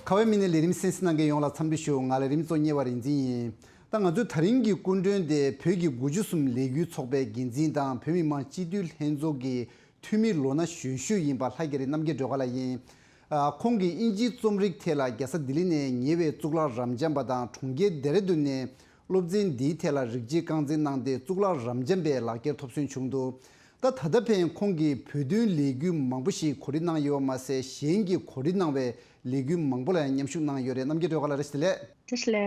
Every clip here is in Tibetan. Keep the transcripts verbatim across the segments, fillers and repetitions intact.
ཁ་བའི་མི་ནས་ལས་རིམ་གསན་གཟིགས་གནང་མཁན་ཡོངས་ལ་འཚམས་འདྲི་ཞུ། ང་ལས་རིམ་གཙོ་གཉེར་བ་རིག་འཛིན་ཡིན། ད་ང་ཚོའི་ད་རིང་གི་སྐུ་མགྲོན་དེ་བོད་ཀྱི་དགུ་བཅུ་གསུམ་ལས་འགུལ་ཚོགས་པའི་འགན་འཛིན་དང་བོད་མི་མང་སྤྱི་འཐུས་ལྷན་ཚོགས་ཀྱི་འཐུས་མི་ལོ་ན་གཞོན་ཤོས་ཡིན་པ་ལྷ་རྒྱ་རི་རྣམ་རྒྱལ་སྒྲོལ་དཀར་ལགས་ཡིན། ཨ། ཁོང་གིས་དབྱིན་ཇིའི་རྩོམ་རིག་ཐད་ལ་རྒྱལ་ས་ལྡི་ལི་ནས་ཉེ་བའི་གཙུག་ལག་རབ་འབྱམས་པ་དང་གྲོང་ཁྱེར་ལྡེ་ར་ལྡུན་ནས་སློབ་ཚན་འདིའི་ཐད་ལ་རིགས་གཅིག་རྐང་འཛིན་གནང་སྟེ་གཙུག་ལག་རབ་འབྱམས་པའི་ལག་འཁྱེར་ཐོབ་སོན་བྱུང་འདུག་ད་ད་ལྟ་ཕན་ཁོང་གིས་བོད་དོན་ལས་འགུལ་མང་པོ་ཞིག་གོ་སྒྲིག་གནང་ཡོད་པ་མ་ཟད། གཞན་གྱིས་གོ་སྒྲིག་གནང་བའི་ལས་འགུལ་མང་པོ་ལ་ཡང་མཉམ་ཞུགས་གནང་ཡོད་རེད། རྣམ་རྒྱལ་སྒྲོལ་དཀར་ལགས། བཀྲ་ཤིས་བདེ་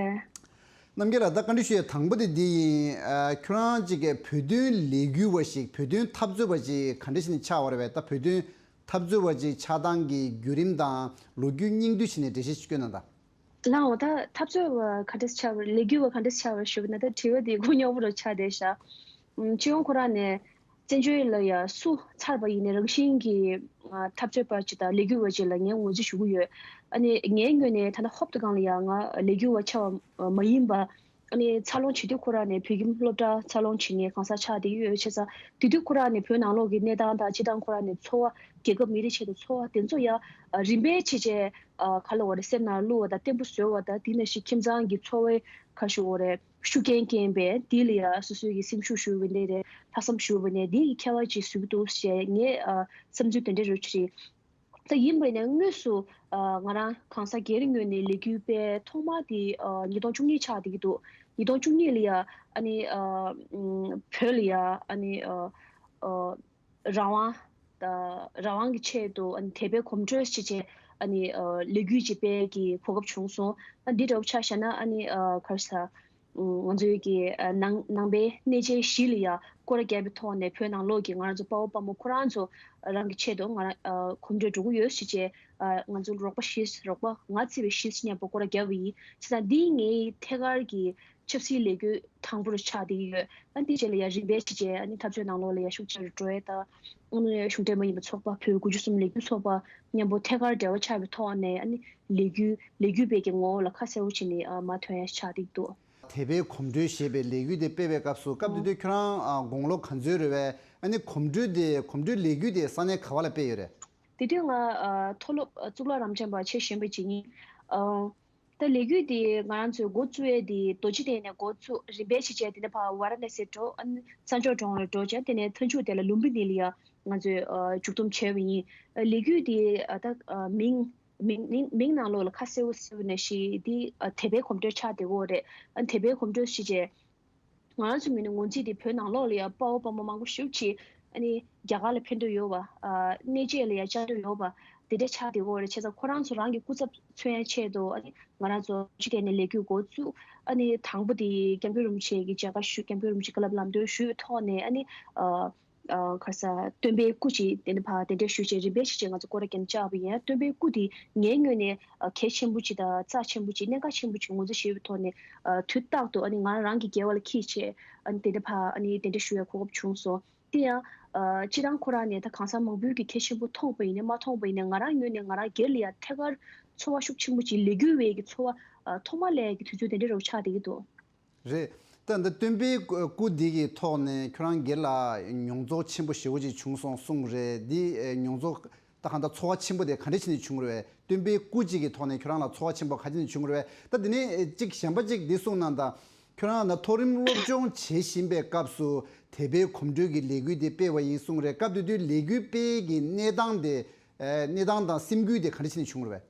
ལེགས། བཀྲ་ཤིས་བདེ་ལེགས། རྣམ་རྒྱལ་ལགས། ད་བཀའ་འདྲི་ཞུ་ཡས་དང་པོ་དེ་འདི་ཡིན། ཨ། ཁྱོད་རང་ཅིག་གིས་བོད་དོན་ལས་འགུལ་བ་ཞིག་བོད་དོན་འཐབ་རྩོད་པ་ཅིག་ག་འདྲ་ཞིག་ནས་ཆགས་པ་རེད་པས། ད་བོད་དོན་འཐབ་རྩོད་པ་ཅིག་ཆགས་སྟངས་ཀྱི་བརྒྱུད་རིམ་དང་ལོ་རྒྱུས་སྙིང་བསྡུས་བྱས་ནས་འགྲེལ་བཤད་ཅིག་སྐྱོན་གནང་དང་། ལགས་འོ། ད་འཐབ་རྩོད་པ་ག་འདྲ་ཆགས་པ་རེད། ལས་འགུལ་བ་ག་འདྲ་ཆགས་པ་རེད་ཞུ་བ་ན། ད་དྲི་བ་འདི་གོ་རྙོག་པོ་རུ་ཆགས་བསྡད་ཤག་ཨུམ། སྤྱི་ཡོངས་ཁོ་རང་ནས་བཙན་བྱོལ་ལ་ཡ་སུ་ཚར་བ་ཡིན་ནའི་རང་བཞིན་གྱིས་ཨ་འཐབ་རྩོད་པ་ཅིག་དང་ལས་འགུལ་བ་ཅིག་ལ་ངས་ངོས་འཛིན་ཞུ་གི་ཡོད། ཨ་ནི་ངའི་ངོས་ནས་ད་ལྟ་ཧོབ་ཏེ་སྒང་ལ་ཡ་ང་ལས་འགུལ་བ་ཆགས་པ་མ་ཡིན་པ། ཨ་ནི་འཚར་ལོངས་བྱེད་དུས་ཁོ་རང་ནས་བོད་ཁྱིམ་སློབ་གྲྭ་འཚར་ལོངས་བྱེད་མཁན་གང་ཟག་ཆགས་བསྡད་ཀྱི་ཡོད། བྱས་ཙང་དེ་དུས་ཁོ་རང་ནས་བོད་ནང་ལོགས་ཀྱི་གནས་སྟངས་དང་། སྤྱིར་བཏང་ཁོ་རང་ནས་འཚོ་བ། རྒྱལ་ཁབ་མི་རིགས་ཆེད་དུ་འཚོ་བ་དེ་ཚོ་ཡང་ཨ་རིམ་པས་བྱས་བྱས་ཨ་ག་ལབ་དགོས་རེད། སེམས་ནང་བླུགས་པ་དང་བརྟན་པོ་བཟོས་པ་དང་། དེ་ནང་བཞིན་ཁྱིམ་ཚང་གི་འཚོ་བའི་ག་ཞུ་དགོས་རེད། ཤུགས་རྐྱེན་རྐྱེན་པས་དེ་ལ་ཡང་སོ་སོའི་གི་སེམས་ཤུགས་ཞུ་བ་ནས་རེད། ལྷག་བསམ་ཞུ་བ་ནས་དེ་གི་ཁྱད་པར་ཅིག་བཟོ་གི་འདུག་ཞེས་ངས་ཨ་བསམ་ཚུལ་དེ་འདྲ་རེ་བྱས། ད་ཡིན་པ་ཡིན་ན་དངོས་སུ་ཨ་ང་རང་གང་ཟག་སྒེར་ངོས་ནས་ལས་འགུལ་སྤེལ་ཐོག་མ་དེ་ཨ་ཉིས་སྟོང་བཅུ་གཉིས་ཆགས་བསྡད་ཀྱི་འདུག་ཉིས་སྟོང་བཅུ་གཉིས་ལ་ཡ་ཨ་ནི་ཨ་ཨུམ་བོད་ལ་ཡ་ཨ་ནི་ཨ་ཨ་རང་དབང་ད་རང་དབང་གི་ཆེད་དུ་ཨ་ནི་དད་པའི་གོམ་བགྲོད་ཅིག་བྱས། ཨ་ནི་ཨ་ལས་འགུལ་ཅིག་སྤེལ་གྱི་གོ་སྐབས་བྱུང་སོང་། ཨ་འདི་འདྲ་བོ་ཆ་བཞག་ན་ཨ་ནི་ཨ་ག་རེ་ཟ། ང་ཚོའི་གི་ནང་ནང་པའི་གནས་ཆེན་བཞི་ལ་ཡང་སྐོར་ར་བརྒྱབ་པའི་ཐོག་ནས་བོད་ནང་ལོགས་ཀྱི་ང་རང་ཚོ་དཔའ་བོ་དཔའ་མོ་ཁོ་རང་ཚོ་རང་གི་ཆེད་དུ་ང་རང་གོམ་བགྲོད་འགྲོ་གི་ཡོད་ཞེས་བྱས། ང་ཚོ་རོགས་པ་བཞི། རོགས་པ་ང་བརྩི་བའི་བཞི་མཉམ་པོ་སྐོར་ར་བརྒྱབ་པ་ཡིན། བྱས་ཙང་འདི་ངའི་ཐད་ཀར་གྱི་ཆབ་སྲིད་ལས་འགུལ་དང་པོ་རུ་ཆགས་བསྡད་ཀྱི་ཡོད། ཨ་འདི་རྗེས་ལ་ཡང་རིམ་པས་བྱས་བྱས་ཨ་ནི་འཐབ་རྩོད་ནང་ལོགས་ལ་ཡང་ཤུགས་ཆེ་རུ་འགྲོ་ཡས་དང་། ཨ་ནི་གཞུང་འབྲེལ་མ་ཡིན་པའི་ཚོགས་པ་བོད་དགུ་བཅུ་གསུམ་ལས་འགུལ་ཚོགས་པ་མཉམ་པོ་ཐད་ཀར་འབྲེལ་བ་ཆགས་པའི་ཐོག་ནས། ཨ་ནི་ལས་འགུལ་ལས་འགུལ་སྤེལ་གྱི་ངོ་བོ་ལ་ཁ་གསལ་པོ་བྱས་ནས་ཨ་མ་ཐོན་ཡ་ཆགས་བསྡད་འདུག་དད་པའི་གོམ་བགྲོད་ཞེས་པའི་ལས་འགུལ་དེ་སྤེལ་བའི་སྐབས་སུ། སྐབས་དེ་དུས་ཁྱོད་རང་ཨ་དགུང་ལོ་ག་ཚོད་རེད་པས། ཨ་ནི་གོམ་བགྲོད་དེ་གོམ་བགྲོད་ལས་འགུལ་དེ་ས་གནས་ག་བ་ལ་སྤེལ་ཡོད་རེད། དེ་དུས་ང་ཨ་མཐོ་སློབ་ཨ་གཙུག་ལག་རབ་འབྱམས་པ་བྱས་བཞིན་པ་ཅིག་ཡིན། ཨ་ད་ལས་འགུལ་དེ་ང་རང་ཚོས་འགོ་བཙུགས་ཡས་དེ་རྡོ་རྗེ་གདན་ནས་འགོ་བཙུགས། རིམ་པས་བྱས་བྱས་དེ་ནས་ཕར་ཝཱ་ར་ཎ་སི་འགྲོ། ཨ་ནི་ས་འཇོག་གྲོང་ལ་འགྲོ་བྱས། དེ་ནས་མཐའ་མཇུག་དེ་ལ་ལུམ་བི་ནི་ལ་ཡ་ང་ཚོས་ཨ་མཇུག་བསྡོམས་བྱས་པ་ཡིན། ཨ་ལས་འགུལ་དེ་ཨ་ད་ཨ་མིང་མིང་མིང་མིང་ནང་ལོགས་ལ་ཁ་གསལ་པོ་གསལ་པོ་ནང་བཞིན་འདི་ཨ་དད་པའི་གོམ་བགྲོད་ཆགས་བསྡད་ཡོད་རེད། ཨ་དད་པའི་གོམ་བགྲོད་ཞེས་བྱས། ང་རང་ཚོའི་ངོས་ནས་ངོས་འཛིན་དེ་བོད་ནང་ལོགས་ལ་ཡང་དཔའ་བོ་དཔའ་མོ་མང་པོ་ཞེ་པོ་ཅིག་ཨ་ནི་རྒྱ་གར་ལ་ཕེབས་འདོད་ཡོད་པ། ཨ་གནས་མཇལ་ལ་ཡང་བཅར་འདོད་ཡོད་པ་དེ་འདྲ་ཆགས་བསྡད་ཡོད་རེད། བྱས་ཙང་ཁོ་རང་ཚོ་རང་གི་སྐུ་ཚབ་མཚོན་ཡ་ཆེད་དུ། ཨ་ནི་ང་རང་ཚོ་རྡོ་རྗེ་གདན་ནས་ལས་འགུལ་འགོ་བཙུགས། ཨ་ནི་དང་པོ་དེ་སྐྱབས་མགོན་རིན་པོ་ཆེ་གི་མཇལ་ཁ་ཞུས། སྐྱབས་མགོན་རིན་པོ་ཆེ་བཀའ་སློབ་ལམ་སྟོན་ཞུས་པའི་ཐོག་ནས། ཨ་ནི་ཨ། ཨ་ག་རེ་ཟ། སྟོན་པའི་སྐུ་ཅིག་དེ་ནས་ཕར་གདན་འདྲེན་ཞུས་བྱས། རིམ་པས་བྱས་བྱས་ང་ཚོ་སྐོར་ར་བརྒྱབ་བཅར་བ་ཡིན། སྟོན་པའི་སྐུ་དེ་ངའི་ངོས་ནས་ཨ་གལ་ཆེན་པོ་ཅིག་དང་རྩ་ཆེན་པོ་ཅིག་གནད་འགག་ཆེན་པོ་ཅིག་ངོས་འཛིན་བྱས་པའི་ཐོག་ནས། ཨ་དུས་རྟག་ཏུ་ཨ་ནི་ང་རང་གི་སྒེར་བ་ལ་འཁྱེར་བྱས། ཨ་ནི་དེ་འདྲ་ཕར་ཨ་ནི་གདན་འདྲེན་ཞུ་བའི་གོ་སྐབས་བྱུང་སོང་། དེ་ཡང་ཨ་སྤྱིར་བཏང་ཁོ་རང་ནས་ད་གང་ཟག་མང་པོས་ཀྱི་གལ་ཆེན་པོ་མཐོང་བ་ཡིན་ནའི་མ་མཐོང་བ་ཡིན་ནའི། ང་རང་ངོས་ནས་ང་རང་སྒེར་ལ་ཡང་ཐད་ཀར་ཚོར་བ་ཤུགས་ཆེན་པོ་ཅིག་ལས་འགུལ་བའི་གི་ཚོར་བ་ཨ་ཐོག་མ་སླེབས་ཀྱི་དུས་ཚོད་དེ་འདྲ་རུ་ཆགས་བསྡད་ཀྱི་འདུག་རེད། ད་འདི་སྟོན་པའི་སྐུ་འདི་གི་ཐོག་ནས་ཁྱོད་རང་སྒེར་ལ་མྱོང་ཚོར་ཆེན་པོ་ཞེ་པོ་ཅིག་བྱུང་སོང་གསུངས་རེད། འདི་མྱོང་ཚོར་ད་གང་ལྟར་ཚོར་བ་ཆེན་པོ་དེ་ག་འདྲ་བྱས་ནས་བྱུང་རེད་པས། སྟོན་པའི་སྐུ་གཅིག་གི་ཐོག་ནས་ཁྱོད་རང་ལ་ཚོར་བ་ཆེན་པོ་ག་འདྲ་བྱས་ནས་བྱུང་རེད་པས། ད་འདི་ནས་གཅིག་གཞན་པ་གཅིག་འདི་གསུངས་གནང་དང་། ཁྱོད་རང་ན་མཐོ་རིམ་སློབ་སྦྱོང་བྱེད་བཞིན་པའི་སྐབས་སུ་དད་པའི་གོམ་བགྲོད་ཀྱི་ལས་འགུལ་དེ་སྤེལ་བ་ཡིན་གསུངས་རེད། སྐབས་དེ་དུས་ལས་འགུལ་སྤེལ་གྱི་གནས་སྟངས་དེ། གནས་སྟངས་དང་སེམས་འགུལ་དེ་ག་འདྲ་བྱས་ནས་བྱུང་རེད་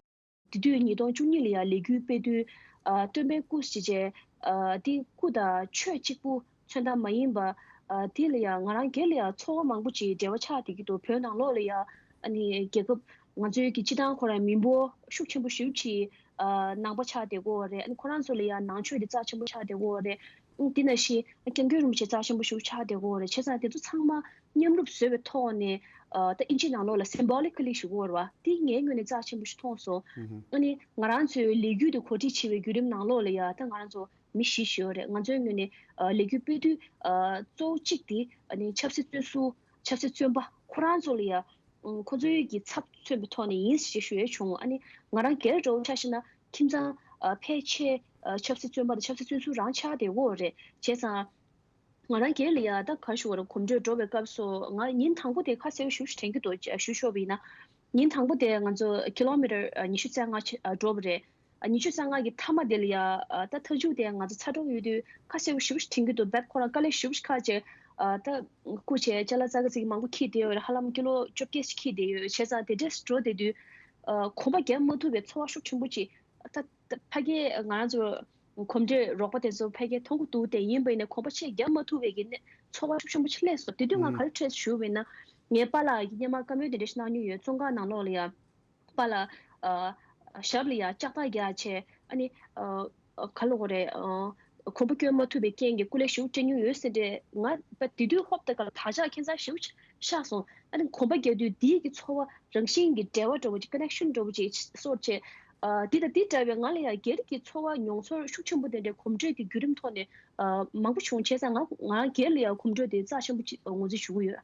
པས། དེ་དུས་ཉིས་སྟོང་བཅུ་གཉིས་ལ་ཡང་ལས་འགུལ་སྤེལ་དུས། ཨ་སྟོན་པའི་སྐུ་ཞེས་བྱས། ཨ་དེ་སྐུ་དང་ཆོས་གཅིག་པུ་མཚོན་སྟངས་མ་ཡིན་པ། ཨ་དེ་ལ་ཡང་ང་རང་སྒེར་ལ་ཡང་ཚོར་བ་མང་པོ་ཅིག་འབྲེལ་བ་ཆགས་བསྡད་ཀྱི་འདུག་བོད་ནང་ལོགས་ལ་ཡང་ཨ་ནི་རྒྱལ་ཁབ་ང་ཚོའི་གི་སྤྱི་བཏང་ཁོ་རང་མི་འབོར་ཤུགས་ཆེན་པོ་ཞེ་པོ་ཅིག་ཨ་ནང་པ་ཆགས་བསྡད་ཀྱི་ཡོད་རེད། ཨ་ནི་ཁོ་རང་ཚོ་ལ་ཡང་ནང་ཆོས་དེ་རྩ་ཆེན་པོ་ཆགས་བསྡད་ཀྱི་ཡོད་རེད། ཨ་དེ་ནང་བཞིན་སྐྱབས་མགོན་རིན་པོ་ཆེ་རྩ་ཆེན་པོ་ཞེ་པོ་ཆགས་བསྡད་ཀྱི་ཡོད་རེད། བྱས་ཙང་དེ་ཚོ་ཚང་མ་མཉམ་རུབ་བཟོས་པའི་ཐོག་ནས། ཨ་ད་ཨིན་ཇི་ནང་ལོགས་ལ་སིམ་བོ་ལི་ཀ་ལི་ཞུ་གི་ཡོད་རེད་པ། དེ་ངའི་ངོས་ནས་རྩ་ཆེན་པོ་ཞིག་མཐོང་སོང་། ཨ་ནི་ང་རང་ཚོའི་ལས་འགུལ་དེ་གོ་སྒྲིག་བྱེད་པའི་བརྒྱུད་རིམ་ནང་ལོགས་ལ་ཡ། ད་ང་རང་ཚོ་མི་བཞི་ཞིག་ཡོད་རེད། ང་ཚོའི་ངོས་ནས་ཨ་ལས་འགུལ་སྤེལ་དུས། ཨ་གཙོ་བོ་གཅིག་དེ་ཨ་ནི་ཆབ་སྲིད་བཙོན་ཟུར། ཆབ་སྲིད་བཙོན་པ་ཁོ་རང་ཚོ་ལ་ཡ། ཨ་ཁོ་ཚོའི་གི་ཚབ་མཚོན་པའི་ཐོག་ནས་ཡིན་ཞེས་ཞུ་ཡས་བྱུང་། ཨ་ནི་ང་རང་སྒེར་འདྲ་བོ་ཆ་བཞག་ན་ཁྱིམ་ཚང་ཨ་ཕལ་ཆེར་ཨ་ཆབ་སྲིད་བཙོན་པ་དང་ཆབ་སྲིད་བཙོན་ཟུར་རང་ཆགས་བསྡད་ཡོད་རེད། བྱས་ཙང་། ང་རང་སྒེར་ལ་ཡ་ད་ག་ཞུ་བ་རེད། གོམ་བགྲོད་འགྲོ་བའི་སྐབས་སུ་ང་ཉིན་དང་པོ་དེ་ཁ་གསལ་པོ་ཞེ་པོ་ཅིག་དྲན་གྱི་འདུག་ཞུ་ཆོག་པ་ཡིན་ན། ཉིན་དང་པོ་དེ་ང་ཚོ་ཀི་ལོ་མི་ཊར་ཉི་ཤུ་རྩ་ལྔ་ཕྱིན་འགྲོ་བ་རེད། ཉི་ཤུ་རྩ་ལྔ་གི་མཐའ་མ་དེ་ལ་ཡ་ད་མཐའ་མཇུག་དེ་ང་ཚོ་ཚ་དྲོད་ཡོད་དུས་ཁ་གསལ་པོ་ཞེ་པོ་ཞིག་དྲན་གྱི་འདུག་རྦད་ཁོ་རང་དཀའ་ལས་ཞེ་པོ་ཞིག་ཁག་བྱས། ད་སྐུ་བྱས་ཅ་ལག་ཙག་གི་ཙིག་མང་པོ་འཁྱེར་བསྡད་ཡོད་རེད། ཧ་ལམ་ཀི་ལོ་བཅོ་བརྒྱད་ཅིག་འཁྱེར་བསྡད་ཡོད། བྱས་ཙང་དེ་འདྲས་འགྲོ་བསྡད་དུས་གོམ་པ་རྒྱག་མ་ཐུབ་པའི་ཚོར་བ་ཤུགས་ཆེན་པོ་ཅིག་ད་ད་ཕ་གིར་ང་རང་ཚོ་གོམ་འགྲོས་རོགས་པ་དེ་ཚོ་ཕ་གིར་མཐོང་གི་འདུག་དེ་ཡིན་པ་ཡིན་ན་གོམ་པ་ཕྱེད་རྒྱག་མ་ཐུབ་པའི་གི་གནས་ཚོར་བ་ཤུགས་ཆེན་པོ་ཅིག་སླེབས་སོང་། དེ་དུས་ང་ག་རེ་འཕྲད་ཞུ་བ་ཡིན་ན། ངའི་པཱ་ལགས་ཀྱིས་སྔོན་མ་བཀའ་མོལ་དེ་འདྲ་ཞིག་གནང་མྱོང་ཡོད། བཙོན་ཁང་ནང་ལོགས་ལ་ཡ་པཱ་ལགས་ཨ་ཞབས་ལ་ཡ་ལྕགས་ཐག་རྒྱག་བྱས། ཨ་ནི་ཨ་ག་ལབ་དགོས་རེད། ཨ་གོམ་པ་སྐྱོན་མ་ཐུབ་པའི་རྐྱེན་གྱིས་སྐུ་ལས་ཞེ་པོ་སྤྲད་མྱོང་ཡོད་ཟེར་འདྲ། ང་དཔེ་དེ་དུས་ཧོབ་སྟེ་ག་ལ་བག་ཆགས་ཁྱད་མཚར་ཞེ་པོ་ཅིག་ཤར་སོང་། ཨ་ནི་གོམ་པ་རྒྱག་དུས་དེའི་གི་ཚོར་བ་རང་བཞིན་གྱི་འབྲེལ་བ་འདྲ་བོ་ཅིག་ཀ་ནེག་ཤན་འདྲ་བོ་ཅིག་སོར་བྱས། ཨ་འདི་དང་འདི་འདྲ་བའི་ང་ལ་ཡང་སྒེར་གྱི་ཚོར་བ་མྱོང་ཚོར་ཤུགས་ཆེན་པོ་དེ་འདྲའི་གོམ་བགྲོད་ཀྱི་བརྒྱུད་རིམ་ཐོག་ནས་ཨ་མང་པོ་བྱུང་། བྱས་ཙང་ང་ང་སྒེར་ལ་ཡང་གོམ་བགྲོད་དེ་རྩ་ཆེན་པོ་ཅིག་ངོས་འཛིན་ཞུ་གི་ཡོད།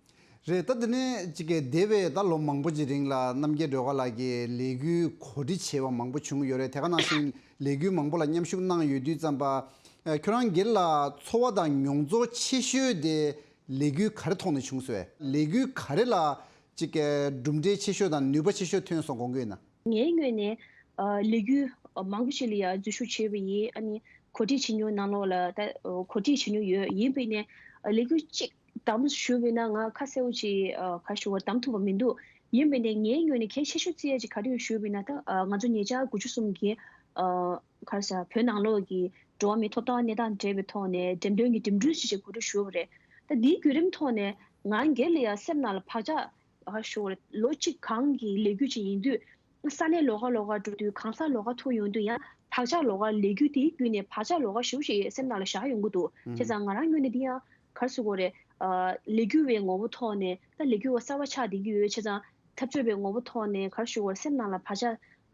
རེད། ད་དེ་ནས་ཅིག་གི་འདས་པའི་ད་ལོ་མང་པོ་ཅིག་རིང་ལ་རྣམ་རྒྱལ་སྒྲོལ་དཀར་ལགས་ཀྱིས་ལས་འགུལ་གོ་སྒྲིག་བྱས་པ་མང་པོ་བྱུང་ཡོད་རེད། དེ་ག་ནང་བཞིན་ལས་འགུལ་མང་པོ་ལ་མཉམ་ཞུགས་གནང་ཡོད་དུས་ཙམ་པ། ཨ་ཁྱོད་རང་སྒེར་ལ་ཚོར་བ་དང་མྱོང་ཚོར་ཆེ་ཤོས་དེ་ལས་འགུལ་ག་རེ་ཐོག་ནས་བྱུང་སོང་བས། ལས་འགུལ་ག་རེ་ལ་ཅིག་གི་གྲུབ་འབྲས་ཆེ་ཤོས་དང་ནུས་པ་ཆེ་ཤོས་ཐོན་སོང་དགོངས་ཀྱི་ཡོད་ན། ངའི་ངོས་ནས་ཨ་ལས་འགུལ་མང་པོ་ཞིག་ལ་ཡང་འཛུལ་ཞུགས་བྱས་པ་ཡིན། ཨ་ནི་གོ་སྒྲིག་བྱེད་མྱོང་ནང་ལོགས་ལ་ད་གོ་སྒྲིག་བྱེད་མྱོང་ཡོད། ཡིན་པས་ནས་ལས་འགུལ་གཅིག་བདམས་ཞུས་པས་ན་ང་ཁ་གསལ་པོ་ཅིག་ག་ཞུ་བ་བདམས་ཐུབ་པ་མི་འདུག་ཡིན་པས་ནས་ངའི་ངོས་ནས་གལ་ཆེ་ཤོས་བརྩི་ཡ་ཅིག་ག་རེ་ཡོད་ཞུས་པས་ན། ད་ང་ཚོ་ཉེ་ཆར་དགུ་བཅུ་གསུམ་གྱི་ག་རེ་ཟེར་བོད་ནང་ལོགས་ཀྱི་འགྲོ་བ་མིའི་ཐོབ་ཐང་གནས་སྟངས་འབྲེལ་བའི་ཐོག་ནས་འགྲེམས་སྟོན་གྱི་འགྲིམ་འགྲུལ་ཞིག་ཅིག་གོ་སྒྲིག་ཞུས་པ་རེད། ད་འདིའི་བརྒྱུད་རིམ་ཐོག་ནས་ང་སྒེར་ལ་ཡང་སེམས་ནང་ལ་བག་ཆགས་ག་ཞུ་བ་རེད། ལོ་གཅིག་གང་གི་ལས་འགུལ་ཅིག་ཡིན་དུས། ས་གནས་ལོགས་ཀ་ལོགས་ཀ་འགྲོ་དུས་གང་ཟག་ལོགས་ཀ་ཐུག་ཡོང་དུས་ཡང་བག་ཆགས་ལོགས་ཀ་ལས་འགུལ་དེའི་བརྒྱུད་ནས་བག་ཆགས་ལོགས་ཀ་ཞེ་པོ་ཞིག་སེམས་ནང་ལ་བཞག་ཡོང་གི་འདུག་བྱས་ཙང་ང་རང་ངོས་ནས་འདི་ཡང་ག་རེ་ཟེར་དགོས་རེད། ཨ་ལས་འགུལ་བའི་ངོ་བོ་ཐོག་ནས་ད་ལས་འགུལ་བ་གསར་པ་ཆགས་བསྡད་ཀྱི་ཡོད། བྱས་ཙང་འཐབ་རྩོད་པའི་ངོ་བོ་ཐོག་ནས་ག་རེ་ཞུ་དགོས་རེད། སེམས་ནང་ལ་བག་ཆགས་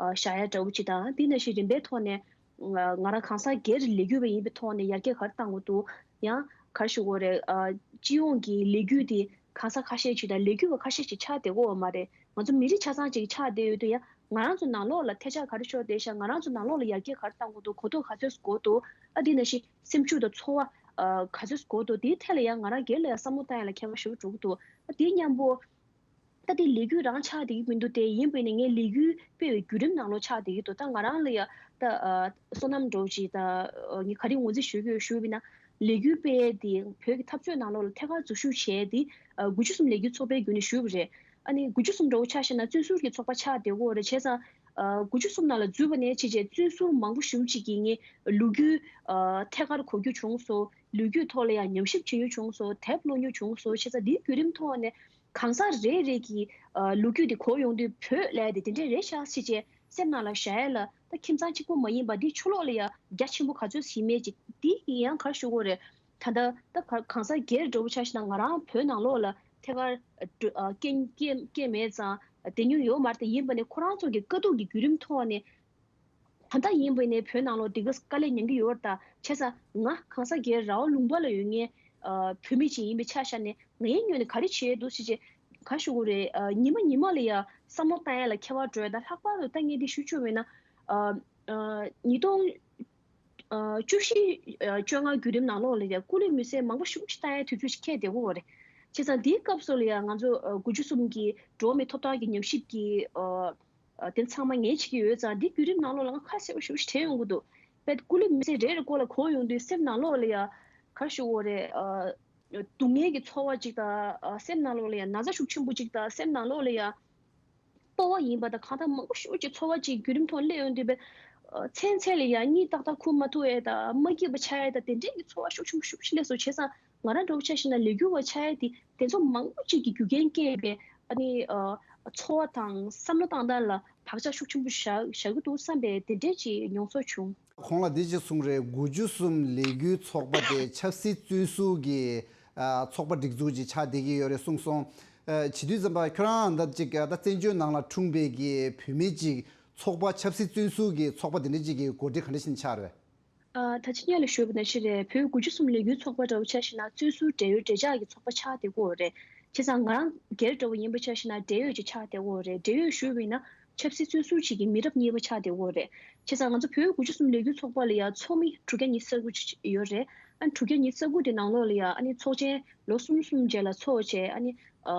ཨ་བཞག་ཡ་འདྲ་བོ་ཅིག་དང་། དེ་ནང་བཞིན་རིམ་པའི་ཐོག་ནས་ང་ང་རང་གང་ཟག་སྒེར་ལས་འགུལ་བ་ཡིན་པའི་ཐོག་ནས་ཡར་རྒྱས་ག་རེ་གཏང་དགོས་འདུག་ཡང་ག་རེ་ཞུ་དགོས་རེད། ཨ་སྤྱི་ཡོངས་ཀྱི་ལས་འགུལ་དེ་གང་ཟག་ཁ་ཤས་ཅིག་དང་ལས་འགུལ་བ་ཁ་ཤས་ཅིག་ཆགས་བསྡད་ཡོད་མ་རེད། ང་ཚོ་མི་རིགས་ཆ་ཚང་ཅིག་ཆགས་བསྡད་ཡོད་དུས་ཡང་ང་རང་ཚོ་ནང་ལོགས་ལ་ཐལ་ཆ་ག་རེ་ཤོར་བསྡད་ཤག་ང་རང་ཚོ་ནང་ལོགས་ལ་ཡར་རྒྱས་ག་རེ་གཏང་དགོས་འདུག་གོ་རྟོགས་ག་ཚོད་དགོས་འདུག་ཨ་དེ་ནང་བཞིན་སེམས་ཤུགས་དང་ཚོར་བ་ཨ་ག་ཚོད་དགོས་འདུག་དེའི་ཐད་ལ་ཡང་ང་རང་སྒེར་ལ་ཡང་བསམ་བློ་བཏང་ཡ་ལ་ཁྱད་པར་ཞེ་པོ་འགྲོ་གི་འདུག་ཨ་དེ་མཉམ་པོ། ད་དེ་ལས་འགུལ་རང་ཆགས་བསྡད་ཀྱི་མི་འདུག་དེ་ཡིན་པས་ནས་ངས་ལས་འགུལ་སྤེལ་བའི་བརྒྱུད་རིམ་ནང་ལོགས་ཆགས་བསྡད་ཀྱི་འདུག་ད་ང་རང་ལ་ཡ་ད་ཨ་བསོད་ནམས་འདྲ་བོ་ཅིག་ད་ཨ་ངས་ག་རེ་ངོས་འཛིན་ཞུ་གི་ཡོད་ཞུས་པ་ཡིན་ན། ལས་འགུལ་སྤེལ་ཡས་དེ་བོད་ཀྱི་འཐབ་རྩོད་ནང་ལོགས་ལ་ཐད་ཀར་འཛུལ་ཞུགས་བྱས་ཏེ་ཨ་དགུ་བཅུ་གསུམ་ལས་འགུལ་ཚོགས་པའི་བརྒྱུད་ནས་ཞུས་པ་རེད། ཨ་ནི་དགུ་བཅུ་གསུམ་འདྲ་བོ་ཆ་བཞག་ན་བཙོན་ཟུར་གྱི་ཚོགས་པ་ཆགས་བསྡད་ཡོད་རེད། བྱས་ཙང་ཨ་དགུ་བཅུ་གསུམ་ནང་ལ་འཛུལ་བ་ནས་བྱས་རྗེས་བཙོན་ཟུར་མང་པོ་ཞེ་པོ་ཅིག་གིས་ངའི་ལོ་རྒྱུས་ཨ་ཐད་ཀར་གོ་རྒྱུ་བྱུང་སོང་། ལོ་རྒྱུས་ཐོག་ལ་ཡང་ཉམས་ཞིབ་བྱེད་རྒྱུ་བྱུང་སོང་། དེབ་ཀློག་རྒྱུ་བྱུང་སོང་། བྱས་ཙང་འདིའི་བརྒྱུད་རིམ་ཐོག་ནས་གང་ཟག་རེ་རེ་གི་ཨ་ལོ་རྒྱུས་དེ་གོ་ཡོང་དུས་བོད་ལབ་ཡ་དེ་དེ་འདྲས་རེད་ཤག་ཟེར་བྱས་སེམས་ནང་ལ་བཞག་ཡ་ལ། ད་ཁྱིམ་ཚང་གཅིག་པོ་མ་ཡིན་པ་འདི་ཕྱི་ལོགས་ལ་ཡང་རྒྱ་ཆེན་པོ་ག་ཚོད་ཞིག་མེད་ཅིག་འདི་ཡང་ག་རེ་ཞུ་དགོས་རེད། ད་ལྟ་ད་ག་གང་ཟག་སྒེར་འདྲ་བོ་ཆ་བཞག་ན་ང་རང་བོད་ནང་ལོགས་ལ་ཐད་ཀར་འགྲོ་ཨ་སྐྱེ་སྐྱེ་སྐྱེ་མེད་ཙང་བསྡད་མྱོང་ཡོད་མ་རེད། དེ་ཡིན་པ་ནས་ཁོ་རང་ཚོ་གི་དཀའ་སྡུག་གི་བརྒྱུད་རིམ་ཐོག་ནས། ད་ལྟ་ཡིན་པ་ནས་བོད་ནང་ལོགས་འདི་ག་དཀའ་ལས་མྱངས་ཀྱི་ཡོད་རེད། ད་བྱས་ཙང་ང་གང་ཟག་སྒེར་ར་བ་ལུང་པ་ལ་ཡོད་མཁན་ཨ་བོད་མི་ཅིག་ཡིན་པའི་ཆ་བཞག་ནས་ངའི་ངོས་ནས་ག་རེ་བྱས་འདུག་ཟེར་བྱས་ག་ཞུ་དགོས་རེད། ཨ་ཉི་མ་ཉི་མ་ལ་ཡ་བསམ་བློ་བཏང་ཡ་ལ་ཁྱད་པར་འགྲོ་ཡ། ད་ལྷག་པར་དུ་ད་ངས་འདི་ཞུ་ཆོག་མེད་ན་ཨ་ཨ་ཉིས་སྟོང་ཨ་བཅུ་བཞི་ཨ་བཅོ་ལྔ་བརྒྱུད་རིམ་ནང་ལོགས་ལ་ཡ་སྐུ་ལུས་མེ་སྲེག་མང་པོ་ཞེ་པོ་ཅིག་བཏང་ཡ་དུས་ཚོད་ཅིག་འཁེལ་བསྡད་ཡོད་རེད། བྱས་ཙང་འདིའི་སྐབས་སུ་ལ་ཡ་ང་ཚོ་ཨ་དགུ་བཅུ་གསུམ་གྱི་འགྲོ་བ་མིའི་ཐོབ་ཐང་གི་ཉམས་ཞིབ་ཀྱི་ཨ་ཨ་དེ་ཚང་མ་ངས་བྱེད་ཀྱི་ཡོད་ཙང་འདི་བརྒྱུད་རིམ་ནང་ལོགས་ལ་ང་ཁ་གསལ་པོ་ཞེ་པོ་ཞིག་དྲན་ཡོང་གི་འདུག་དཔེ་སྐུ་ལུས་མེ་སྲེག་རེ་རེ་སྐོར་ལ་གོ་ཡོང་དུས་སེམས་ནང་ལོགས་ལ་ཡ་ག་རེ་ཞུ་དགོས་རེད། ཨ་སྡུག་བསྔལ་གྱི་ཚོར་བ་ཅིག་དང་ཨ་སེམས་ནང་ལོགས་ལ་ཡ་ན་ཚ་ཤུགས་ཆེན་པོ་ཅིག་དང་སེམས་ནང་ལོགས་ལ་ཡ་སྤོབས་པ་ཡིན་པ་དང་གང་ལྟར་མང་པོ་ཞེ་པོ་ཅིག་ཚོར་བ་ཅིག་བརྒྱུད་རིམ་ཐོག་སླེབས་ཡོང་དུས་པས་ཨ་མཚན་མཚན་ལ་ཡ་གཉིད་ཏག་ཏག་ཁུག་མ་ཐུབ་ཡས་དང་མ་སྐྱིད་པ་ཆགས་ཡས་དང་དེ་འདྲས་ཀྱི་ཚོར་བ་ཤུགས་ཆེན་པོ་ཤུགས་ཆེ་སླེབས་སོང་། བྱས་ཙང་ང་རང་འདྲ་བོ་ཆ་བཞག་ན་ལས་འགུལ་བ་ཆགས་ཡས་དེ་དེ་ཚོ་མང་པོ་ཅིག་གི་རྒྱུ་རྐྱེན་བསྐྱེད་པའི་ཨ་ནི་ཨ་ཚོར་བ་དང་བསམ་བློ་བཏང་སྟངས་ལ་བག་ཆགས་ཤུགས་ཆེན་པོ་བཞག་བཞག་གི་འདུག་བསམ་པའི་དེ་འདྲས་ཀྱི་མྱོང་ཚོར་བྱུང་། གོང་ལ་འདི་ཅིག་གསུངས་རེད། དགུ་བཅུ་གསུམ་ལས་འགུལ་ཚོགས་པ་དེ་ཆབ་སྲིད་བཙོན་ཟུར་གྱི་ཨ་ཚོགས་པ་སྒྲིག་འཛུགས་ཅིག་ཆགས་བསྡད་ཀྱི་ཡོད་རེད་གསུངས་སོང་། ཨ་བྱེད་དུས་ཙམ་པ་ཁྱོད་རང་ད་ཅིག་ད་བཙན་བྱོལ་ནང་ལ་འཁྲུངས་པའི་གི་བུད་མེད་ཅིག་ཚོགས་པ་ཆབ་སྲིད་བཙོན་ཟུར་གྱི་ཚོགས་པ་དེ་འདྲ་ཅིག་གི་གོ་སྒྲིག་ག་འདྲ་ཞིག་ཆགས་རེད། ཨ་ད་ཅི་སྔོན་ལ་ཞུས་པ་ནང་བཞིན་རེད། བོད་དགུ་བཅུ་གསུམ་ལས་འགུལ་ཚོགས་པ་འདྲ་བོ་ཆ་བཞག་ན་བཙོན་ཟུར་བགྲེས་ཡོལ་བགྲེས་འཇགས་ཀྱི་ཚོགས་པ་ཆགས་བསྡད་ཀྱི་ཡོད་རེད། བྱས་ཙང་ང་རང་སྒེར་འདྲ་བོ་ཡིན་པ་ཆ་བཞག་ན་བགྲེས་ཡོལ་ཅིག་ཆགས་བསྡད་ཀྱི་ཡོད་རེད། བགྲེས་ཡོལ་ཞུས་པ་ཡིན་ན་ཆབ་སྲིད་བཙོན་ཟུར་ཅིག་གི་མི་རབས་གཉིས་པ་ཆགས་བསྡད་ཀྱི་ཡོད་རེད། བྱས་ཙང་ང་ཚོ་བོད་དགུ་བཅུ་གསུམ་ལས་འགུལ་ཚོགས་པ་ལ་ཡང་ཚོགས་མི་དྲུག་བརྒྱ་ཉི་ཤུ་རྩ་དགུ་ཅིག་ཡོད་རེད། ཨ་ནི་དྲུག་བརྒྱ་ཉི་ཤུ་རྩ་དགུ་དེ་ནང་ལོགས་ལ་ཡང་ཨ་ནི་ཚོགས་ཆེན་ལོ་གསུམ་གསུམ་རྗེས་ལ་ཚོགས་བྱས། ཨ་ནི་ཨ་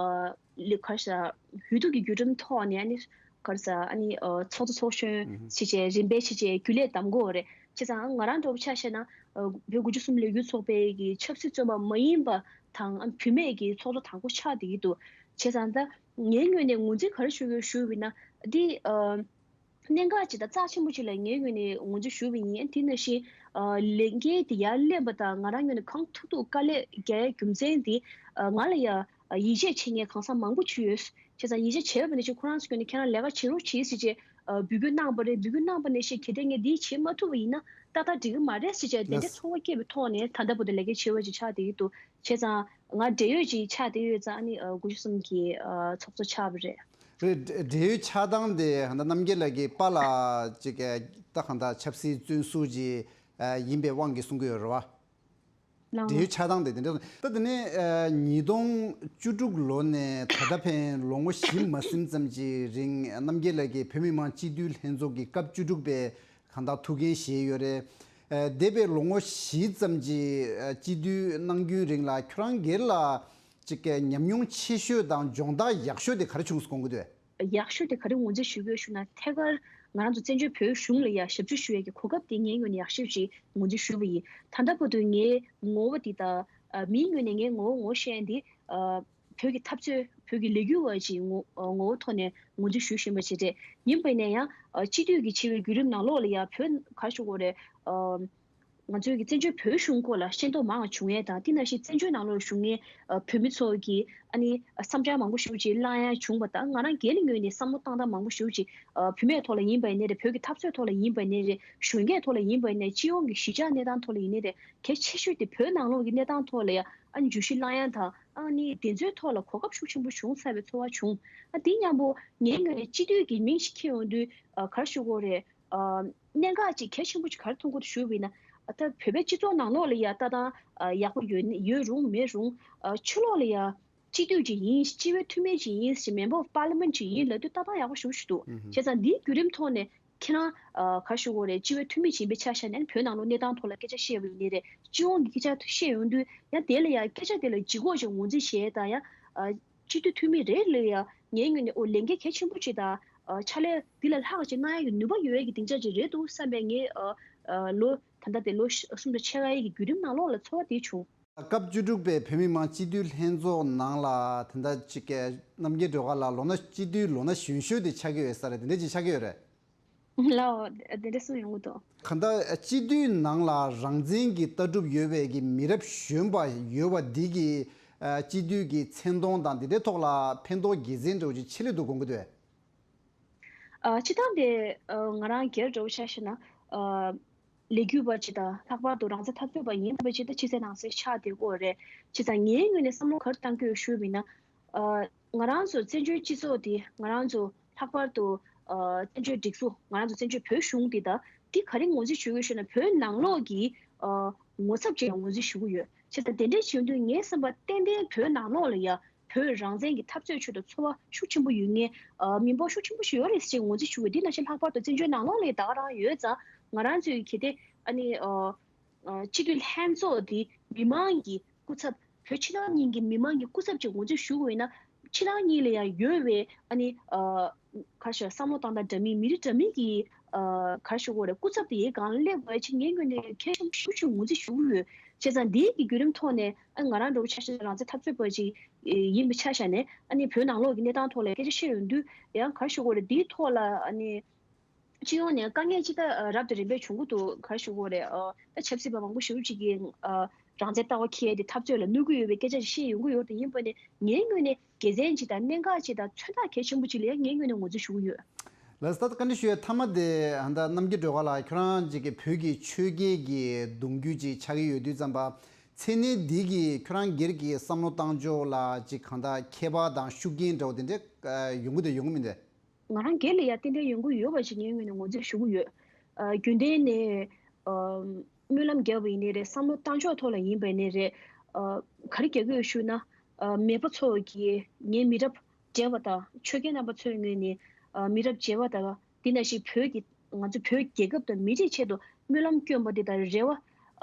ལི་ག་ས་ འོས་བསྡུ་གི་བརྒྱུད་རིམ་ཐོག་ནས་ཨ་ནི་ག་རེ་ཟ་ཨ་ནི་ཨ་ཚོགས་གཙོ་ཚོགས་གཞོན་ཨུ་ཧུ། བྱས་བྱས་རིམ་པས་བྱས་བྱས་རྒྱུན་ལས་བདམས་དགོས་པ་རེད། བྱས་ཙང་ང་རང་འདྲ་པོ་ཆ་བཞག་ན་ཨ་བོད་དགུ་བཅུ་གསུམ་ལས་འགུལ་ཚོགས་པའི་གི་ཆབ་སྲིད་བཙོན་པ་མ་ཡིན་པ་དང་ཨ་བུད་མེད་ཀྱི་ཚོགས་གཙོ་དང་པོ་ཆགས་བསྡད་ཀྱི་འདུག་བྱས་ཙང་ད་ངའི་ངོས་ནས་ངོས་འཛིན་ག་རེ་ཞུ་དགོས་ཞུས་པ་ཡིན་ན་འདི་ཨ། གནད་འགག་ཅིག་དང་རྩ་ཆེན་པོ་ཅིག་ལ་ངའི་ངོས་ནས་ངོས་འཛིན་ཞུས་པ་ཡིན། དེ་ནང་བཞིན་ཨ་ལས་འགན་དེ་ཡར་ལེན་པ་དང་ང་རང་ངོས་ནས་གང་ཐུབ་ཐུབ་དཀའ་ལས་རྒྱག་ཡའི་རྒྱུ་མཚན་དེ་ཨ་ང་ལ་ཡ་ཡིད་ཆེས་བྱེད་མཁན་གང་ཟག་མང་པོ་ཅིག་ཡོད། བྱས་ཙང་ཡིད་ཆེས་བྱས་པ་ནང་བཞིན་ཁོ་རང་ཚོ་ངོས་ནས་ཁྱེད་རང་ལས་ཀ་བྱེད་རོགས་བྱེད་ཟེར་བྱས་ཨ་འབོད་སྐུལ་གནང་པ་རེད། འབོད་སྐུལ་གནང་པ་ནང་བཞིན་གལ་ཏེ་ངས་འདི་བྱེད་མ་ཐུབ་པ་ཡིན་ན་ཏག་ཏག་འགྲིག་གི་མ་རེད་ཟེར་བྱས་དེ་འདྲ་ལགས། ཚོར་བ་སྐྱེས་པའི་ཐོག་ནས་ད་ལྟ་བར་དུ་ལས་ཀ་བྱེད་པ་ཅིག་ཆགས་བསྡད་ཀྱི་འདུག་བྱས་ཙང་ང་འབྲེལ་ཡོད་ཅིག་ཆགས་བསྡད་ཡོད་ཙང་ཨ་ནི་ཨ་དགུ་བཅུ་གསུམ་གྱི་ཨ་ཚོགས་གཙོ་ཆགས་པ་རེད། རེད། འབྲེལ་ཡོད་ཆགས་སྟངས་དེ་ད་རྣམ་རྒྱལ་ལགས་ཀྱི་པཱ་ལགས་ཅིག་ད་གང་ལྟར་ཆབ་སྲིད་བཙོན་ཟུར་ཅིག་ཡིན་པའི་དབང་གིས་གསུང་གི་ཡོད་རེད་བ། ལགས། འབྲེལ་ཡོད་ཆགས་སྟངས་དེ་དེ་འདྲ་ད་དེ་ནས་ཉིས་སྟོང་བཅུ་དྲུག་ལོ་ནས་ད་ལྟ་ཕན་ལོ་ངོ་བཞི་མ་ཟིན་ཙམ་གྱི་རིང་རྣམ་རྒྱལ་ལགས་ཀྱིས་བོད་མི་མང་སྤྱི་འཐུས་ལྷན་ཚོགས་ཀྱི་སྐབས་བཅུ་དྲུག་པའི་གང་ལྟར་ཐུགས་འགན་བཞེས་ཡོད་རེད། ཨ་འདས་པའི་ལོ་ངོ་བཞི་ཙམ་གྱི་ཨ་སྤྱི་འཐུས་གནང་རྒྱུའི་རིང་ལ་ཁྱོད་རང་སྒེར་ལ་ཅིག་གི་ཉམས་མྱོང་ཆེ་ཤོས་དང་སྦྱོང་བརྡར་ཡག་ཤོས་དེ་ག་རེ་བྱུང་སོང་དགོངས་ཀྱི་འདུག་ཡག་ཤོས་དེ་ག་རེ་ངོས་འཛིན་ཞུ་དགོས་ཞུ་ན་ཐད་ཀར་ང་རང་ཚོ་བཙན་བྱོལ་བོད་གཞུང་ལ་ཡ་ཞབས་ཞུ་ཞུ་ཡས་ཀྱི་གོ་སྐབས་དེ་ངའི་ངོས་ནས་ཡག་ཤོས་ཅིག་ངོས་འཛིན་ཞུས་པ་ཡིན། ད་ལྟ་བར་དུ་ངའི་ངོ་བོ་འདི་དང་ཨ་མིའི་ངོས་ནས་ངའི་ངོ་བོ་ངོ་ཤེས་ཡས་འདི་ཨ་བོད་ཀྱི་འཐབ་རྩོད་བོད་ཀྱི་ལས་འགུལ་བ་ཅིག་ངོ་ཨ་ངོ་བོ་ཐོག་ནས་ངོས་འཛིན་ཞུ་བཞིན་པ་ཅིག་རེད། ཡིན་པ་ཡིན་ན་ཡང་ཨ་སྤྱི་འཐུས་ཀྱི་ཆེ་བའི་བརྒྱུད་རིམ་ནང་ལོགས་ལ་ཡང་བོད་ག་རེ་ཞུ་དགོས་རེད། ཨ་ང་ཚོའི་གི་བཙན་བྱོལ་བོད་གཞུང་སྐོར་ལ་ཤེས་རྟོགས་མང་བ་བྱུང་ཡས་དང་དེ་ནང་བཞིན་བཙན་བྱོལ་ནང་ལོགས་བཞུགས་མཁན་ཨ་བོད་མི་ཚོ་གི་ཨ་ནི་བསམ་འཆར་མང་པོ་ཞེ་པོ་ཅིག་བླང་ཡས་བྱུང་བ་དང་ང་རང་སྒེར་ངོས་ནས་བསམ་བློ་བཏང་སྟངས་མང་པོ་ཞེ་པོ་ཅིག་ཨ་བུད་མེད་ཐོག་ལ་ཡིན་པ་ཡིན་ནའི་རེད། བོད་ཀྱི་འཐབ་རྩོད་ཐོག་ལ་ཡིན་པ་ཡིན་ནའི་རེད། གཞོན་སྐྱེས་ཐོག་ལ་ཡིན་པ་ཡིན་ནའི་སྤྱི་ཡོངས་ཀྱི་གཞིས་ཆགས་གནས་སྟངས་ཐོག་ལ་ཡིན་ནའི་རེད། གལ་ཆེ་ཤོས་དེ་བོད་ནང་ལོགས་ཀྱི་གནས་སྟངས་ཐོག་ལ་ཡང་ཨ་ནི་འཇུ་བཞུད་བླང་ཡས་དང་ཨ་ནི་དེ་ཚོའི་ཐོག་ལ་གོ་སྐབས་ཤུགས་ཆེན་པོ་བྱུང་ཚར་བའི་ཚོར་བ་བྱུང་། ཨ་དེ་མཉམ་པོ་ངའི་ངོས་ནས་སྤྱི་འཐུས་ཀྱི་མིང་ཞིག་འཁྱེར་ཡོང་དུས་ཨ་ག་རེ་ཞུ་དགོས་རེད། ཨ་གནད་འགག་ཅིག་གལ་ཆེན་པོ་ཅིག་ག་རེ་མཐོང་གི་འདུག་ཞུས་པ་ཡིན་ན། ཨ་ད་བོད་པའི་སྤྱི་ཚོགས་ནང་ལོགས་ལ་ཡ་ལྟ་སྟངས་ཨ་ཡག་པོ་ཡོད་ནི་ཡོད་རུང་མེད་རུང་ཨ་ཕྱི་ལོགས་ལ་ཡ་སྤྱི་འཐུས་ཅིག་ཡིན། སྤྱི་པའི་འཐུས་མི་ཅིག་ཡིན་ཞེས་Member of Parliament ཅིག་ཡིན་ལབ་དུས་ལྟ་སྟངས་ཡག་པོ་ཞེ་པོ་ཞིག་འདུག་ཨུ་ཧུ། བྱས་ཙང་འདིའི་བརྒྱུད་རིམ་ཐོག་ནས་ཁྱེད་རང་ཨ་ག་རེ་ཞུ་དགོས་རེད། སྤྱི་པའི་འཐུས་མི་ཅིག་ཡིན་པའི་ཆ་བཞག་ནས་བོད་ནང་ལོགས་གནས་སྟངས་ཐོག་ལ་སྐད་ཆ་བཤད་པ་ཡིན་ནའི་རེད། སྤྱི་ཡོངས་ཀྱི་སྐད་ཆ་བཤད་ཡོང་དུས་ཡང་དེ་ལ་ཡ་སྐད་ཆ་དེ་ལ་ལྗིད་ཁོག་ཅིག་ངོས་འཛིན་བྱས་དང་ཡང་ཨ། སྤྱི་འཐུས་འཐུས་མི་རེ་ལ་ཡང་ངའི་ངོས་ནས་ཨོ་ལས་འགན་གལ་ཆེན་པོ་ཅིག་དང་ཨ་ཕྱག་ལས་འདི་ལས་ལྷག་ཅིག་གནང་ཡག་གི་ནུས་པ་ཡོད་ཡག་གི་སྡིངས་ཆ་ཅིག་རེད་འདུག་བསམ་པའི་ངའི་ཨ་ཨ་ལོ་ད་ལྟ་དེ་ལོ་གསུམ་དང་ཕྱེད་ཀ་ཡི་གི་བརྒྱུད་རིམ་ནང་ལོགས་ལ་ཚོར་བ་དེ་བྱུང་། སྐབས་བཅུ་དྲུག་པའི་བོད་མི་མང་སྤྱི་འཐུས་ལྷན་ཚོགས་ནང་ལ་ད་ལྟ་ཅིག་གི་རྣམ་རྒྱལ་སྒྲོལ་དཀར་ལགས་ལོ་ན་སྤྱི་འཐུས་ལོ་ན་གཞོན་ཤོས་དེ་ཆགས་ཀྱི་ཡོད་ས་རེད། དེ་འདྲ་ཅིག་ཆགས་ཀྱི་ཡོད་རེད། ལའོ། དེ་འདྲ་གསུངས་ཡོང་གི་འདུག་གང་ལྟར་སྤྱི་འཐུས་ནང་ལ་རང་བཙན་གྱི་ལྟ་གྲུབ་ཡོད་པའི་གི་མི་རབས་གཞོན་པ་ཡོད་པ་འདི་གི་ཨ་སྤྱི་འཐུས་ཀྱི་མཚན་མཐོང་དང་འདི་འདྲའི་ཐོག་ལ་ཕན་ཐོགས་དགེ་མཚན་འདྲ་བོ་ཅིག་ཆེ་ལོས་འདུག་དགོངས་ཀྱི་འདུག་ཨ་སྤྱི་བཏང་དེ་ཨ་ང་རང་སྒེར་འདྲ་བོ་ཆ་བཞག་ན་ཨ་ལས་འགུལ་བ་ཅིག་དང་ལྷག་པར་དུ་རང་བཙན་འཐབ་རྩོད་པ་ཡིན་པ་ཅིག་ད་ཕྱི་གསལ་ནང་གསལ་ཆགས་བསྡད་ཀྱི་ཡོད་རེད། བྱས་ཙང་ངའི་ངོས་ནས་བསམ་བློ་ག་རེ་བཏང་གི་ཡོད་ཞུས་པ་ཡིན་ན། ཨ་ང་རང་ཚོ་བཙན་བྱོལ་སྤྱི་ཚོགས་འདི་ང་རང་ཚོ་ལྷག་པར་དུ་ཨ་བཙན་བྱོལ་སྒྲིག་འཛུགས་ང་རང་ཚོ་བཙན་བྱོལ་བོད་གཞུང་འདི་དང་འདི་ག་རེ་ངོས་འཛིན་ཞུ་གི་ཡོད་ཞུས་ན་བོད་ནང་ལོགས་ཀྱི་ཨ་ངོ་ཚབ་ཅིག་ལ་ངོས་འཛིན་ཞུ་གི་ཡོད། བྱས་ཙང་དེ་འདྲའི་བྱེད་དུས་ངའི་བསམ་པ་ཏན་ཏན་བོད་ནང་ལོགས་ལ་ཡ་བོད་རང་བཙན་གྱི་འཐབ་རྩོད་ཁྲོད་དུ་ཚོར་བ་ཤུགས་ཆེན་པོ་ཡོད་མཁན་ཨ་མི་འབོར་ཤུགས་ཆེན་པོ་ཞིག་ཡོད་རེད་ཟེར་ངོས་འཛིན་ཞུ་གི་ཡོད། འདི་ནང་བཞིན་ལྷག་པར་དུ་བཙན་བྱོལ་ནང་ལོགས་ལ་ཡ་ད་ག་རང་ཡོད་ཙང་ང་རང་ཚོའི་གལ་ཏེ་ཨ་ནི་ཨ། ཨ་སྤྱི་འཐུས་ལྷན་ཚོགས་འདི་མི་མང་གི་སྐུ་ཚབ་བོད་ཕྱི་ནང་གཉིས་ཀྱི་མི་མང་གི་སྐུ་ཚབ་ཅིག་ངོས་འཛིན་ཞུ་དགོས་ཡིན་ན་ཕྱི་ནང་གཉིས་ལ་ཡང་ཡོད་པའི་ཨ་ནི་ཨ་ག་རེ་ཞུ་བསམ་བློ་གཏོང་སྟངས་འདྲ་མིན་མི་རིགས་འདྲ་མིན་གྱི་ཨ་ག་རེ་ཞུ་དགོས་རེད། སྐུ་ཚབ་དེ་ཡའི་སྒང་སླེབས་པ་ཅིག་ངའི་ངོས་ནས་གལ་ཆེན་པོ་ཞེ་པོ་ཅིག་ངོས་འཛིན་ཞུ་གི་ཡོད། བྱས་ཙང་འདིའི་གི་བརྒྱུད་རིམ་ཐོག་ནས་ཨ་ང་རང་འདྲ་བོ་ཆ་བཞག་ན་རང་བཙན་འཐབ་རྩོད་པ་ཅིག་ཡིན་པའི་ཆ་བཞག་ནས་ཨ་ནི་བོད་ནང་ལོགས་ཀྱི་གནས་སྟངས་ཐོག་ལ་སྐད་ཆ་བཤད་ཡོང་དུས་ཡང་ག་རེ་ཞུ་དགོས་རེད། འདིའི་ཐོག་ལ་ཨ་ནི། སྤྱི་ཡོངས་ནས་དཀའ་ངལ་ཅི་ལྟར་རབ་དང་རིམ་པས་བྱུང་གི་འདུག་ག་རེ་ཞུ་དགོས་རེད། ཨ་ད་ཆབ་སྲིད་པ་མང་པོ་ཞེ་པོ་ཅིག་གིས་ཨ་རང་བཙན་ལྟ་བ་འཁྱེར་ཏེ་འཐབ་རྩོད་ལ་གནོད་ཀྱི་ཡོད་པའི་སྐད་ཆ་ཞིག་བཤད་ཡོང་གི་ཡོད་དེ། ཡིན་པ་ནི་ངའི་ངོས་ནས་དགེ་མཚན་ཅིག་དང་གནད་འགག་ཅིག་དང་མཚོན་རྟགས་གལ་ཆེན་པོ་ཅིག་ལ་ངའི་ངོས་ནས་ངོས་འཛིན་ཞུ་གི་ཡོད། ལགས་སོ། ད་བཀའ་འདྲི་ཞུ་ཡས་མཐའ་མ་དེ་ཨ་ད་རྣམ་རྒྱལ་སྒྲོལ་དཀར་ལགས། ཁྱོད་རང་ཅིག་གི་བོད་ཀྱི་ཆོས་བརྒྱུད་ཀྱི་གདུང་རྒྱུད་ཅིག་ཆགས་ཀྱི་ཡོད་དུས་ཙམ་པ་མཚན་གནས་འདི་གིས་ཁྱོད་རང་སྒེར་གྱི་བསམ་བློ་བཏང་ཕྱོགས་ལ་ཅིག་གང་ལྟར་ཁྱད་པར་དང་ཤུགས་རྐྱེན་འདྲ་བོ་དེ་འདྲ་ཡོང་གི་འདུག་ཡོང་གི་མིན་འདུག་ང་རང་སྒེར་ལ་ཡང་ཏན་ཏན་ཡོང་གི་ཡོད་པ་ཞིག་ངའི་ངོས་ནས་ངོས་འཛིན་ཞུ་གི་ཡོད། ཨ་རྒྱུན་ལྡན་ནས་ཨ་སྨོན་ལམ་རྒྱབ་པ་ཡིན་ནའི་རེད། བསམ་བློ་བཏང་ཕྱོགས་ཐོག་ལ་ཡིན་པ་ཡིན་ནའི་རེད། ཨ་ག་རེ་རྒྱག་གི་ཡོད་ཞུས་ན། ཨ་མེས་པོ་ཚོ་གིས་ངའི་མི་རབས་བརྗེ་བ་དང་ཆོས་རྒྱལ་རྣམ་པ་ཚོའི་ངོས་ནས་ཨ་མི་རབས་བརྗེ་བ་དང་དེ་ནང་བཞིན་བོད་ཀྱི་ང་ཚོ་བོད་རྒྱལ་ཁབ་དང་མི་རིགས་ཆེད་དུ་སྨོན་ལམ་བསྐྱོན་པ་འདི་དང་རེ་བ་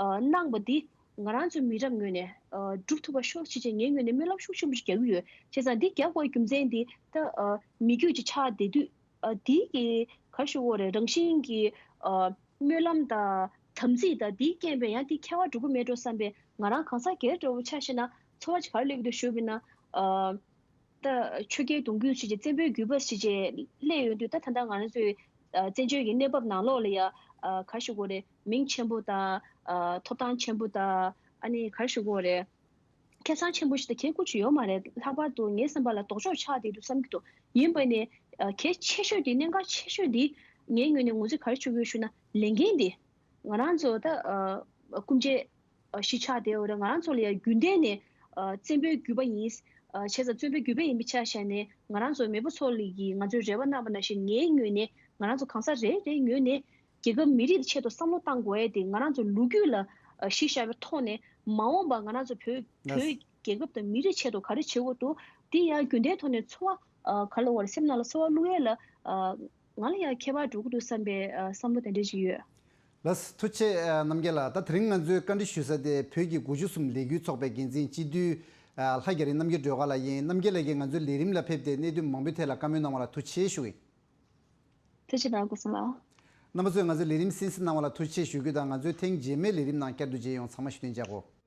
ཨ་གནང་པ་འདི་ ང་རང་ཚོའི་མི་རབས་ངོས་ནས་ཨ་སྒྲུབ་ཐུབ་པ་ཤོག་ཅེས་བྱས་ངའི་ངོས་ནས་སྨོན་ལམ་ཤུགས་ཆེན་པོ་ཞིག་རྒྱག་གི་ཡོད། བྱས་ཙང་འདི་རྒྱག་དགོས་རྒྱུ་མཚན་འདི་ད་ཨ་མི་རྒྱུད་ཅིག་ཆགས་བསྡད་དུས་ཨ་འདི་གི་ག་རེ་ཞུ་དགོས་རེད། རང་བཞིན་གྱི་ཨ་སྨོན་ལམ་དང་དམ་ཚིག་དང་འདིའི་རྐྱེན་པས་ཡང་འདི་ཁྱད་པར་འགྲོ་གི་མེད་འགྲོ་བསམ་པས། ང་རང་གང་ཟག་སྒེར་འདྲ་བོ་ཆ་བཞག་ན་ཚོར་བ་ཅིག་ག་རེ་སླེབས་ཀྱི་འདུག་ཞུས་པ་ཡིན་ན། ཨ་ད་ཆོས་རྒྱལ་གདུང་བརྒྱུད་ཞེས་བྱས་བཙན་པོའི་བརྒྱུད་པ་ཞེས་བྱས་སླེབས་ཡོང་དུས། ད་ད་ལྟ་ང་རང་ཚོའི་ཨ་བཙན་བྱོལ་གྱི་གནས་བབ་ནང་ལོགས་ལ་ཡ་ཨ་ག་རེ་ཞུ་དགོས་རེད། མིང་ཆེན་པོ་དང་ཨ་ཐོབ་ཐང་ཆེན་པོ་དང་། ཨ་ནི་ག་རེ་ཞུ་དགོས་རེད། ཁེ་བཟང་ཆེན་པོ་ཞིག་དང་གལ་ཁུར་ཅིག་ཡོད་མ་རེད། ལྷག་པར་དུ་ངའི་བསམ་པ་ལ་ལྡོག་ཕྱོགས་ཆགས་བསྡད་འདུག་བསམ་གྱི་འདུག་ཡིན་པ་ནས་ཨ་གལ་ཆེ་ཤོས་དེ། གནད་འགག་ཆེ་ཤོས་དེ་ངའི་ངོས་ནས་ངོས་འཛིན་ག་རེ་བྱེད་དགོས་ཞུ་ན། ལས་འགན་དེ་ང་རང་ཚོ་ད་ཨ་སྐུ་མཆེད་ཨ་གཞིས་ཆགས་དེ་འོ་རེད། ང་རང་ཚོ་ལ་ཡང་རྒྱུན་ལྡན་ནས་ཨ་བཙན་པོའི་བརྒྱུད་པ་ཡིན། ཨ་བྱས་ཙང་བཙན་པོའི་བརྒྱུད་པ་ཡིན་པའི་ཆ་བཞག་ནས། ང་རང་ཚོ་མེས་པོ་ཚོ་ལ་གིས་ང་ཚོའི་རེ་བ་གནང་བ་ནང་བཞིན། ངའི་ངོས་ནས་ང་རང་ཚོ་གང་ཟག་རེ་རེའི་ངོས་ནས་རྒྱལ་ཁབ་མི་རིགས་ཀྱི་ཆེད་དུ་བསམ་བློ་བཏང་དགོས་ཡས་དེ། ང་རང་ཚོ་ལོ་རྒྱུས་ལ་ཨ་གཞི་བཞག་པའི་ཐོག་ནས། མ་འོངས་པ་ང་རང་ཚོ་བོད་ལགས། བོད་རྒྱལ་ཁབ་དང་མི་རིགས་ཆེད་དུ་ག་རེ་བྱེད་དགོས་འདུག་འདི་ཡང་རྒྱུན་ལྡན་ཐོག་ནས་ཚོར་བ་ཨ་ག་རེ་ལབ་དགོས་རེད། སེམས་ནང་ལ་ཚོར་བ་བླུག་ཡས་ལ་ཨ་ང་ལ་ཡང་ཁྱད་པར་འགྲོ་གི་འདུག་བསམ་པའི་ཨ་བསམ་བློ་དེ་འདྲ་ཞིག་ཡོད། ལགས། ཐུགས་རྗེ་ཆེ་རྣམ་རྒྱལ་ལགས། ད་དེ་རིང་ང་ཚོའི་བཀའ་འདྲི་ཞུ་ས་དེ་བོད་ཀྱི་དགུ་བཅུ་གསུམ་ལས་འགུལ་ཚོགས་པའི་འགན་འཛིན་སྤྱི་འཐུས་ཨ་ལྷ་རྒྱ་རི་རྣམ་རྒྱལ་སྒྲོལ་དཀར་ལགས་ཡིན། རྣམ་རྒྱལ་ལགས་ཀྱིས་ང་ཚོའི་ལས་རིམ་ལ་ཕེབས་ཏེ་གནད་དོན་མང་པོའི་ཐད་ལ་བཀའ་མོལ་གནང་བ་ལ་ཐུགས་རྗེ་ཆེ་ཞུ་གི་ཡིན། ཐུགས་རྗེ་གནང་སྐུ་གསུམ་ལགས། རྣམ་པ་ཚོས་ང་ཚོའི་ལས་རིམ་གསན་གཟིགས་གནང་བ་ལ་ཐུགས་རྗེ་ཆེ་ཞུ་རྒྱུ་དང་། ང་ཚོའི་ཐེངས་རྗེས་མའི་ལས་རིམ་ནང་བསྐྱར་དུ་མཇལ་ཡོང་། ཚང་མ་ཞུ་དོན་བྱ་དགོས།